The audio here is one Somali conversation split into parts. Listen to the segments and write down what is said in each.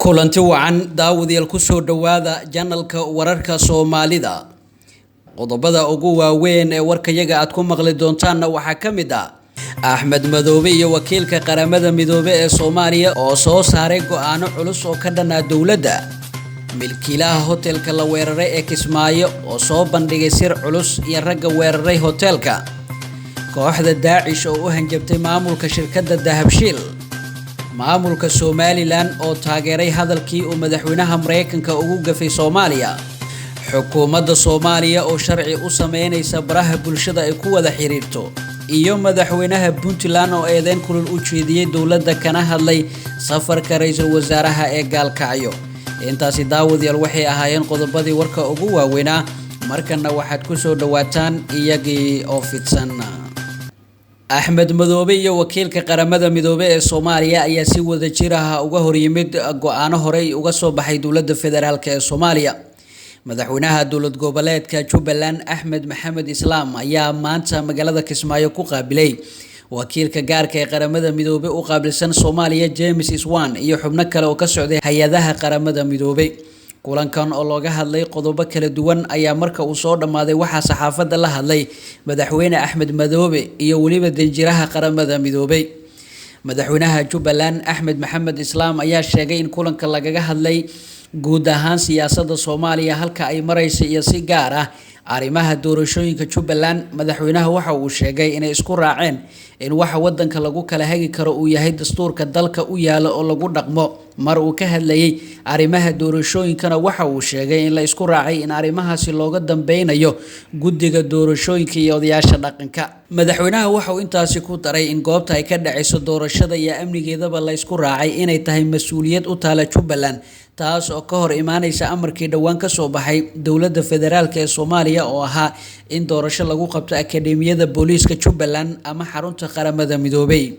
Kulanti wacan, daawadayaal, kusoo dhowaada channelka wararka Soomaalida. Qodobada ugu waaweyn ee warkayaga aad ku maqli doontaanna waxaa ka mid ah Axmed Madoobe iyo wakiilka Qaramada Midoobe ee Soomaaliya oo soo saaray go'aano culus oo ka dhanaa dowladda, milkiilaha hotelka la weeraray ee Kismaayo oo soo bandhigay sir culus iyo ragga weeraray hotelka, kooxda Daacish oo u hanjabtay maamulka shirkadda Dahabshiil, maamulka Somaliland oo taageeray hadalkii uu madaxweynaha Mareykanka ugu gafay Soomaaliya, xukuumadda Soomaaliya oo sharci u sameynaysa baraha bulshada ay ku wada xiriirto, iyo madaxweynaha Puntland oo eedeyn kulul u jeediyey dowladda kana hadlay safarka ra-iisul wasaaraha ee Gaalkacyo. Intaasi, daawadayaal, waxay ahaayeen qodobadii warka ugu waaweynaa. Markana waxaad ku soo dhowaataan iyagii oo fidsan. Axmed Madoobe iyo wakiilka Qaramada Midoobe ee Soomaaliya ayaa si wada jir ah uga horyimid go'aano horey uga soo baxay dowladda federaalk ee Soomaaliya. Madaxweynaha dowlad goboleedka Jubbaland, Axmed Maxamed Islaam, ayaa maanta magaalada Kismaayo ku qaabilay wakiilka gaarka ee Qaramada Midoobe u qaabilsan Soomaaliya, James Swan, iyo xubno kale oo ka socday hay-adaha Qaramada Midoobey. Kulankan oo looga hadlay qodobo kala duwan ayaa marka uu soo dhammaaday waxaa saxaafadda la hadlay madaxweyne Axmed Madoobe iyo weliba danjiraha Qaramada Midoobey. Madaxweynaha Jubbaland, Axmed Maxamed Islaam, ayaa sheegay in kulanka lagaga hadlay guud ahaan siyaasadda Soomaaliya halka ay mareysa iyo si gaar ah arrimaha doorashooyinka Jubbaland. Madaxweynaha waxa uu sheegay inay isku raaceen in waxa wadanka lagu kala hagi karo uu yahay dastuurka dalka u yaala oo lagu dhaqmo. Mar uu ka hadlayay arrimaha doorashooyinkana, waxa uu sheegay in la isku raacay in arrimahaasi looga dambeynayo guddiga doorashooyinka iyo odayaasha dhaqanka. Madaxweynaha waxa uu intaasi ku daray in goobta ay ka dhacayso doorashada iyo amnigeedaba la isku raacay inay tahay mas-uuliyad u taala Jubbaland, taas oo ka hor imaaneysa amarkii dhowaan kasoo baxay dowladda federaalk ee Soomaaliya oo ahaa in doorasho lagu qabto akademiyada booliiska Jubbaland ama xarunta Qaramada Midoobey.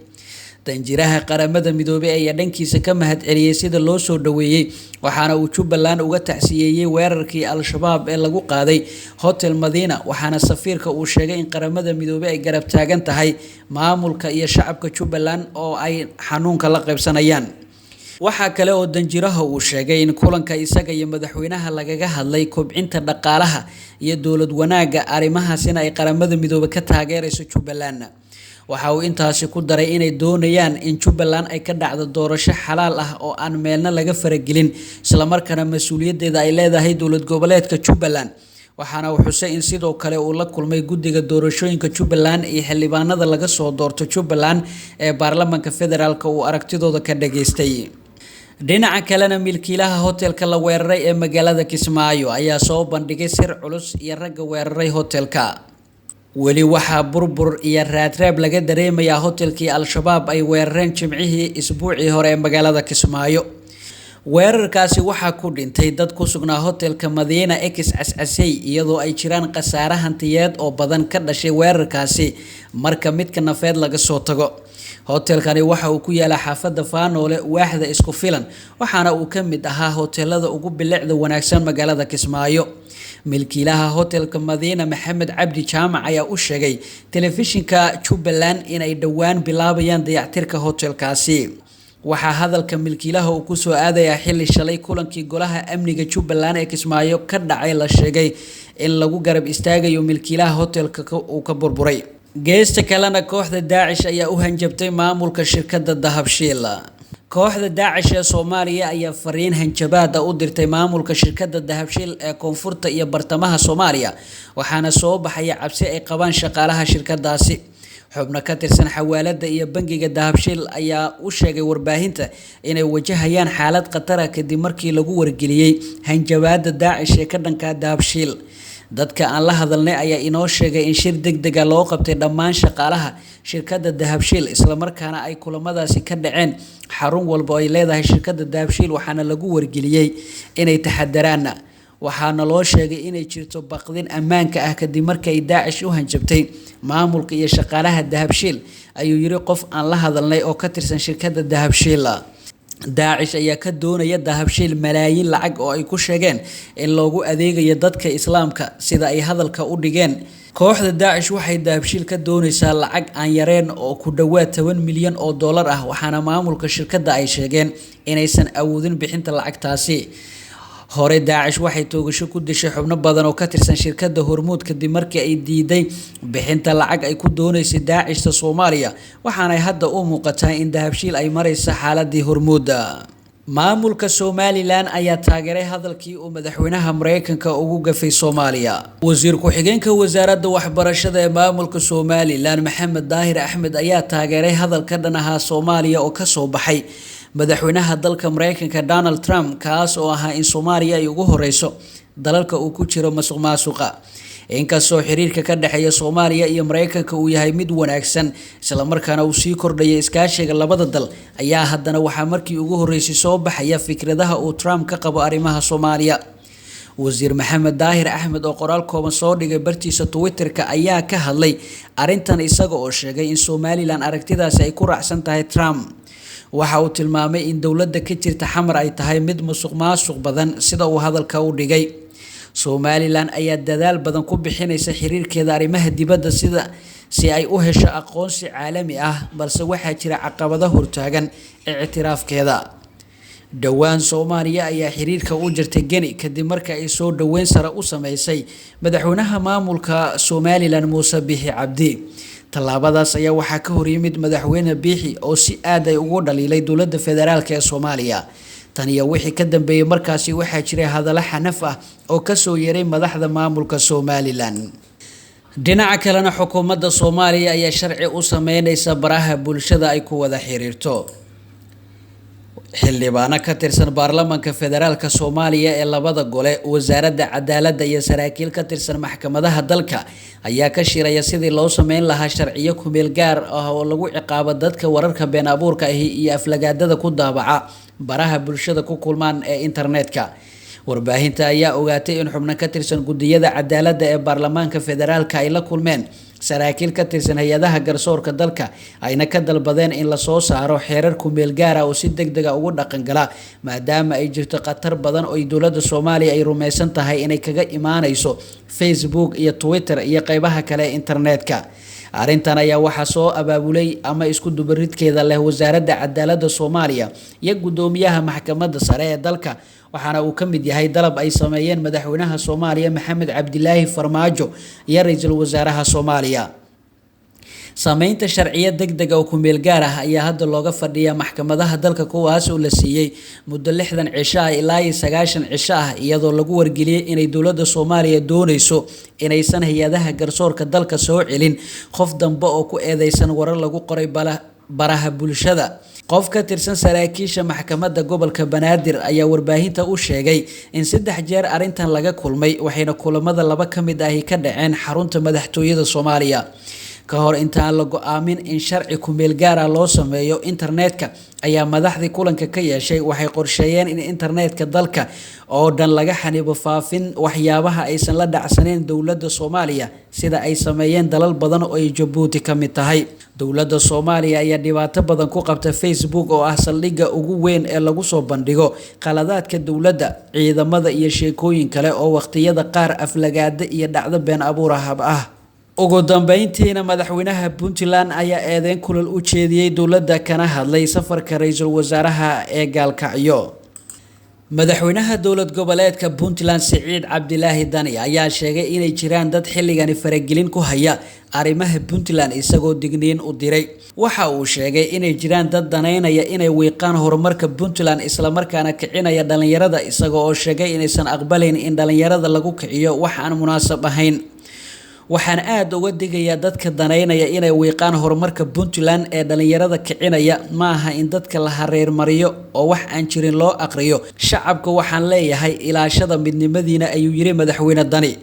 Danjiraha Qaramada Midoobey ayaa dhankiisa ka mahad celiyey sida loo soo dhaweeyey, waxaana uu Jubbaland uga tacsiyeeyey weerarkii Al-Shabaab ee lagu qaaday Hotel Madiina, waxaana safiirka uu sheegay in Qaramada Midoobey ay garab taagan tahay maamulka iyo shacabka Jubbaland oo ay xanuunka la qaybsanayaan. Waxaa kale oo danjiraha uu sheegay in kulanka isaga iyo madaxweynaha lagaga hadlay kobcinta dhaqaalaha iyo dowlad wanaagga, arrimahaasina ay Qaramada Midoobey ka taageerayso Jubbaland. Waxa uu intaasi ku daray inay doonayaan in Jubbaland ay ka dhacdo doorasho xalaal ah oo aan meelna laga faragelin, islamarkaana mas-uuliyaddeeda ay leedahay dowlad goboleedka Jubbaland. Waxaana uu xusay in sidoo kale uu la kulmay guddiga doorashooyinka Jubbaland iyo xildhibaanada laga soo doorto Jubbaland ee baarlamaanka federaalk uu aragtidooda ka dhageystay. Dhinaca kalena, milkiilaha hotelka la weeraray ee magaalada Kismaayo ayaa soo bandhigay sir culus iyo ragga weeraray hotelka. Weli waxaa burbur iyo raadreeb laga dareemayaa hotelkii Al-Shabaab ay weerareen Jimcihii isbuucii hore ee magaalada Kismaayo. Weerarkaasi waxaa ku dhintay dad ku sugnaa hotelka Madiina ex Cascasey, iyadoo ay jiraan khasaare hantiyeed oo badan ka dhashay weerarkaasi marka midka nafeed laga soo tago. Hotelkani waxa uu ku yaalaa xaafadda Faanoole, waaxda Isku Filan, waxaana uu ka mid ahaa hoteelada ugu bilicda wanaagsan magaalada Kismaayo. Milkiilaha hotelka Madiina, Maxamed Cabdi Jaamac, ayaa u sheegay telefishinka Jubbaland inay dhowaan bilaabayaan dayactirka hotelkaasi. Waxaa hadalka milkiilaha uu kusoo aadayaa xilli shalay kulankii golaha amniga Jubbaland ee Kismaayo ka dhacay la sheegay in lagu garab istaagayo milkiilaha hotelka uu ka burburay. Geesta kalena, kooxda Daacish ayaa u hanjabtay maamulka shirkadda Dahabshiil. Kooxda Daacish ee Soomaaliya ayaa fariin hanjabaada u dirtay maamulka shirkadda Dahabshiil ee koonfurta iyo bartamaha Soomaaliya, waxaana soo baxaya cabsi ay qabaan shaqaalaha shirkadaasi. Xubno ka tirsan xawaalada iyo bangiga Dahabshiil ayaa u sheegay warbaahinta inay wajahayaan xaalad khatara kadib markii lagu wargeliyey hanjabaada Daacish ee ka dhanka Dahabshiil. Dadka aan la hadalnay ayaa inoo sheegay in shir degdega loo qabtay dhammaan shaqaalaha shirkadda Dahabshiil, islamarkaana ay kulamadaasi ka dhaceen xarun walba ay leedahay shirkadda Dahabshiil, waxaana lagu wargeliyey inay taxadaraan. Waxaana loo sheegay inay jirto baqdin ammaanka ah kadib markii ay Daacish u hanjabtay maamulka iyo shaqaalaha Dahabshiil, ayuu yiri qof aan la hadalnay oo ka tirsan shirkadda Dahabshiil. Daacish ayaa ka doonaya Dahabshiil malaayiin lacag oo ay ku sheegeen in loogu adeegayo dadka Islaamka, sida ay hadalka u dhigeen. Kooxda Daacish waxay Dahabshiil ka doonaysaa lacag aan yareen oo ku dhawaad $10 milyan ah, waxaana maamulka shirkadda ay sheegeen inaysan awoodin bixinta lacagtaasi. Hore Daacish waxay toogasho ku dishay xubno badan oo ka tirsan shirkadda Hormuud kadib markii ay diiday bixinta lacag ay ku doonaysay Daacishta Soomaaliya, waxaana hadda u muuqataa in Dahabshiil ay marayso xaaladii Hormuud. Maamulka Somaliland ayaa taageeray hadalkii uu madaxweynaha Mareykanka ugu gafay Soomaaliya. Wasiir ku-xigeenka wasaaradda waxbarashada ee maamulka Somaliland Maxamed Daahir Axmed ayaa taageeray hadal ka dhan ahaa Soomaaliya oo ka soo baxay madaxweynaha dalka Mareykanka Donald Trump, kaas oo ahaa in Soomaaliya ay ugu horeyso dalalka uu ku jiro masuqmaasuqa. Inkastoo xiriirka ka dhexeeya Soomaaliya iyo Mareykanka uu yahay mid wanaagsan isla markaana uu sii kordhayay iskaashiga labada dal, ayaa haddana waxaa markii ugu horeysay soo baxaya fikradaha uu Trump ka qabo arrimaha Soomaaliya. Wasiir Maxamed Daahir Axmed oo qoraal kooban soo dhigay bartiisa Twitter-ka ayaa ka hadlay arrintan, isaga oo sheegay in Somaliland aragtidaasi ay ku raacsan tahay Trump. Waxa uu tilmaamay in dowladda ka jirta Xamar ay tahay mid musuqmaasuq badan, sida uu hadalka u dhigay. Somaliland ayaa dadaal badan ku bixinaysa xiriirkeeda arrimaha dibadda sida si ay u hesho aqoonsi caalami ah, balse waxaa jira caqabado hortaagan ictiraafkeeda. Dhowaan Soomaaliya ayaa xiriirka u jirtay Geni kadib markii ay soo dhaweyn sare u sameysay madaxweynaha maamulka Somaliland Muuse Biixi Cabdi. Tallaabadaas ayaa waxaa ka hor yimid madaxweyne Biixi oo si aad ay ugu dhaliilay dowladda federaalk ee Soomaaliya. Tan iyo wixii ka dambeeyay markaasi waxaa jiray hadallo xanaf ah oo ka soo yeeray madaxda maamulka Somaliland. Dhinaca kalena, xukuumadda Soomaaliya ayaa sharci u sameynaysa baraha bulshada ay ku wada xiriirto. Xildhibaano ka tirsan baarlamaanka federaalka Soomaaliya ee labada gole, wasaaradda cadaaladda iyo saraakiil ka tirsan maxkamadaha dalka ayaa ka shiraya sidii loo sameyn lahaa sharciyo kumeel gaar ah oo lagu ciqaabo dadka wararka been abuurka ahi iyo aflagaadada ku daabaca baraha bulshada ku kulmaan ee internetka. Warbaahinta ayaa ogaatay in xubno ka tirsan guddiyada cadaaladda ee baarlamaanka federaalka ay la kulmeen saraakiil ka tirsan hay-adaha garsoorka dalka, ayna ka dalbadeen in lasoo saaro xeerar kumeel gaar ah oo si degdeg ah ugu dhaqan gala, maadaama ay jirto khatar badan oo dowladda Soomaaliya ay rumaysan tahay inay kaga imaanayso Facebook iyo Twitter iyo qeybaha kale ee internetka. Arrintan ayaa waxaa soo abaabulay ama isku dubaridkeeda leh wasaaradda cadaaladda Soomaaliya iyo guddoomiyaha maxkamadda sare ee dalka, waxaana uu ka mid yahay dalab ay sameeyeen madaxweynaha Soomaaliya Maxamed Cabdilaahi Farmaajo iyo ra'iisul wasaaraha Soomaaliya. Sameynta sharciyo degdeg ah oo kumeel gaar ah ayaa hadda looga fadhiyaa maxkamadaha dalka, kuwaas oo la siiyey muddo 60 cisho ah ilaa iyo 90 cisho ah, iyadoo lagu wargeliyey inay dowladda Soomaaliya doonayso inaysan hay-adaha garsoorka dalka soo celin qof dambe oo ku eedeysan warar lagu qoray baraha bulshada. Qof ka tirsan saraakiisha maxkamadda gobolka Banaadir ayaa warbaahinta u sheegay in 3 jeer arrintan laga kulmay, waxayna kulamada laba ka mid ahi ka dhaceen xarunta madaxtooyada Soomaaliya. Ka hor intaan la go'aamin in sharci kumeel gaar ah loo sameeyo internetka, ayaa madaxdii kulanka ka yeeshay waxay qorsheeyeen in internetka dalka oo dhan laga xanibo faafin waxyaabaha aysan la dhacsaneyn dowladda Soomaaliya, sida ay sameeyeen dalal badan oo ay Jabuuti ka mid tahay. Dowladda Soomaaliya ayaa dhibaato badan ku qabta Facebook oo ah saldhigga ugu weyn ee lagu soo bandhigo qaladaadka dowladda, ciidamada iyo sheekooyin kale oo waqtiyada qaar aflagaado iyo dhacdo been abuur ah. Ugu dambeyntiina, madaxweynaha Puntland ayaa eedeyn kulal u jeediyey dowladda kana hadlay safarka ra'iisul wasaaraha ee Gaalkacyo. Madaxweynaha dowlad goboleedka Puntland Siciid Cabdilaahi Dani ayaa sheegay inay jiraan dad xilligani faragelin ku haya arrimaha Puntland, isagoo digniin u diray. Waxa uu sheegay inay jiraan dad danaynaya inay wiiqaan horumarka Puntland, isla markaana kicinaya dhalinyarada, isaga oo sheegay inaysan aqbalayn in dhalinyarada lagu kiciyo wax aan munaasab ahayn. Waxaan aad uga digayaa dadka danaynaya inay wiiqaan horumarka Puntland ee dhalinyarada kicinaya. Maaha in dadka la hareermariyo oo wax aan jirin loo aqriyo. Shacabka waxaan leeyahay ilaashada midnimadiina, ayuu yiri madaxweyne Dani.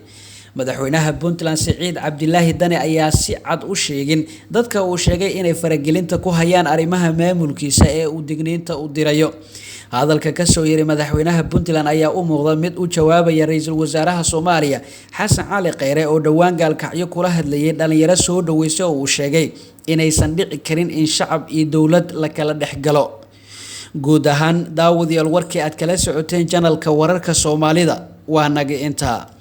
Madaxweynaha Puntland Siciid Cabdilaahi Dani ayaa si cad u sheegin dadka uu sheegay inay faragelinta ku hayaan arrimaha maamulkiisa ee uu digniinta u dirayo. Hadalka ka soo yeeray madaxweynaha Puntland ayaa u muuqda mid u jawaabaya ra'iisul wasaaraha Soomaaliya Xasan Cali Kheyre oo dhowaan Gaalkacyo kula hadlayay dhalinyaro soo dhaweysay oo uu sheegay inaysan dhici karin in shacab iyo dowlad la kala dhex galo. Guud ahaan daawadayaal, warkii aad kala socoteen janalka wararka Soomaalida waa naga intaa.